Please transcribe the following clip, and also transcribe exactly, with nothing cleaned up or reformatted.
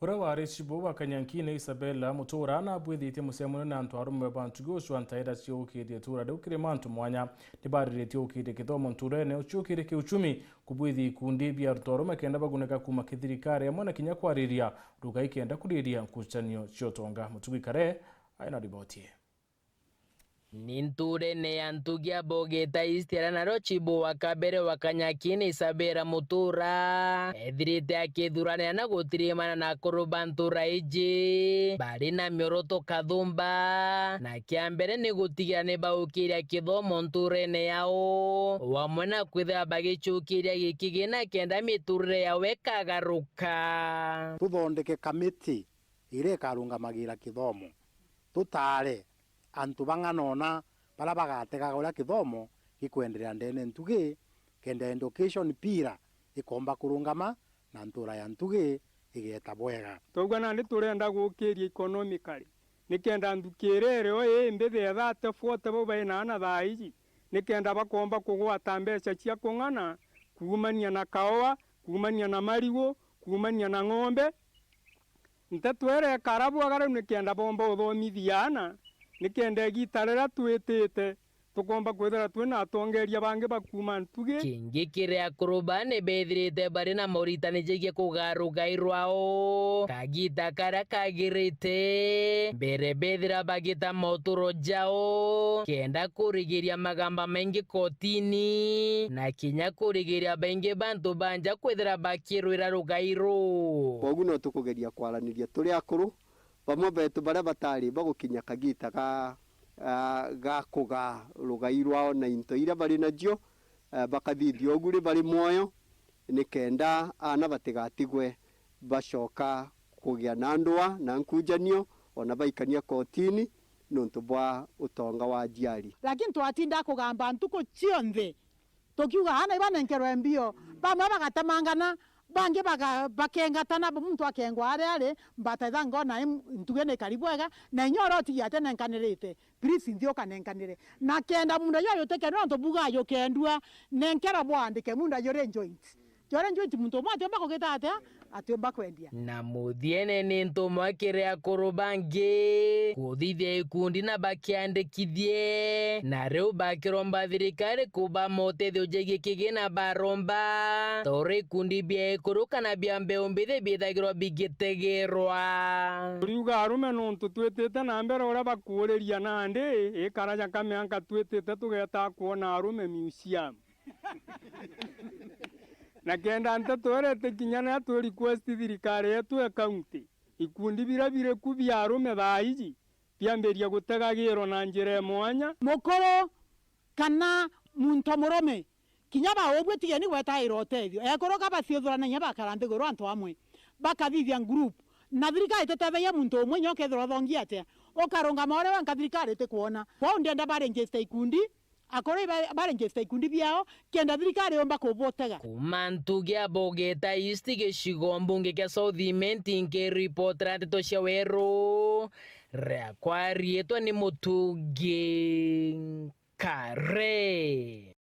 Uria wari chibu wa Kanyankine Isabella Mutura nabwithitie mucemanio na antu arume ba ntugi ucio antaira ciukirie itura riu kiri mantu mwanya. Nibariritie ukirie kithomo nturene uciukirie kiuchumi, kubwithia ikundi bia aruto arume kenda bagunika kuma kithirikari amwe na kinya kwariria rugai kenda kuriria nkucanio cia utonga. Mutugi Kare aina riboti ii. Ni nturene ya ntugi ya Bogeta East, aria nario chibu wa kabere wa Kanyakine Isabella Mutura ethirite akithuranira na gutirimana na akuru ba ntura iji bari na mioroto kathumba, na kia mbere ni gutigira ni baukiria kithomo nturene yao, o amwe na kwithira bagicukiria gikigina kenda miturire yao ikagaruka. Tuthondeke kamiti iria ikarungamagira kithomo, tutaare antu bang'ana ona baria bagategaga uria kithomo gikwenderea ndene ntugi, kenda education pillar ikomba kurungama na ntura ya ntugi igeta bwega. Twauga nandi turenda gukiria economically, nikenda nthuki iria irio ii mbithi ya thirty forty bau bainaana thaa iji, nikenda bakomba kugwata mbeca cia kung'ana kuumania na kaua, kuumania na marigu, kuumania na ng'ombe. Nteto iria ikara bwega riu nikenda bomba uthomithia aana, nikenda igiita riria twitite tukomba kwithira twina atongeria bangi ba kuuma ntugi. Kingi kiri akuru baa ni bethirite bari na moritani jegie kugaa rugai rwao kagiita karia kagirite, mbere bethira bagita moturo jao, kenda kurigiria magamba maingi kotini, na kinya kurigiria baingi bantu banja kwithira bakirwira rugai ruu. Kwogu no tukugeria kwaraniria turi akuru, bamwe betu baria batari bagukinya kagiita ga, ah, ga kugaa rugai rwao na into iria bari nacio, eh, bakathithia ugu ri bari mwoyo, nikenda aana batigatigwe bacoka kugia na ndwaa na nkujanio, ona baikania kotini nontu bwa utonga wa aciari. Lakini twatinda kugamba ntuku cionthe, tukiuga aana ibanenkerwe mbio, bamwe bagatemangana, bangi baga-, bakengatana, muntu akengwa aria ari, but I thank God na im-, ntugi ni ikari bwega, na inya uria utigia atenenkanirite, please nthi ukanenkanire. Na kenda munda juju jutikendua, nontu bugaa jukendua, nenkera bwandike munda juri joint. Juri joint muntu umwe atiumba kugita atia? Atiumba kwendia. Na muthiene ni ntumwa kiri akuru bangi kuthithia ikundi na bakiandikithie, na riu bakiromba thirikari kuba motethio jegie kigina baromba, ta uria ikundi bia ikuru kana bia mbeu mbithi bithagirwa bigitegerwa. Turiuga arume nontu twitite na mbere uria bakuuriria nandi, ikara ja ka mianka twitite tugeta kwona arume museum. Na kenda nteto iria itikinya, na twi request thirikari yetu ya kaunti, ikundi biria biri ku bia arume thaa iji biambiria gutegagirwa na njira ya mwanya. Mukuru kana muntu murume, kinya baubue tigeni gwetaira utethio. Ekuru ka baciuthuranagia bakara nthiguru antu amwe, bakathithia group. Na thirikari ititethagia muntu umwe, inya ukethirwa uthongi atia, ukarungama uri wenka, thirikari itikwona. Kwou ndienda ba register ikundi, akuru iba-, ba register ikundi biao, kenda thirikari yumba kubutega. Kuuma ntugi ya Bogeta East, gicigo mbunge kia South Imenti, nkiripotera ndeto cia Weru, riakwa riitwa ni Mutugi Kare.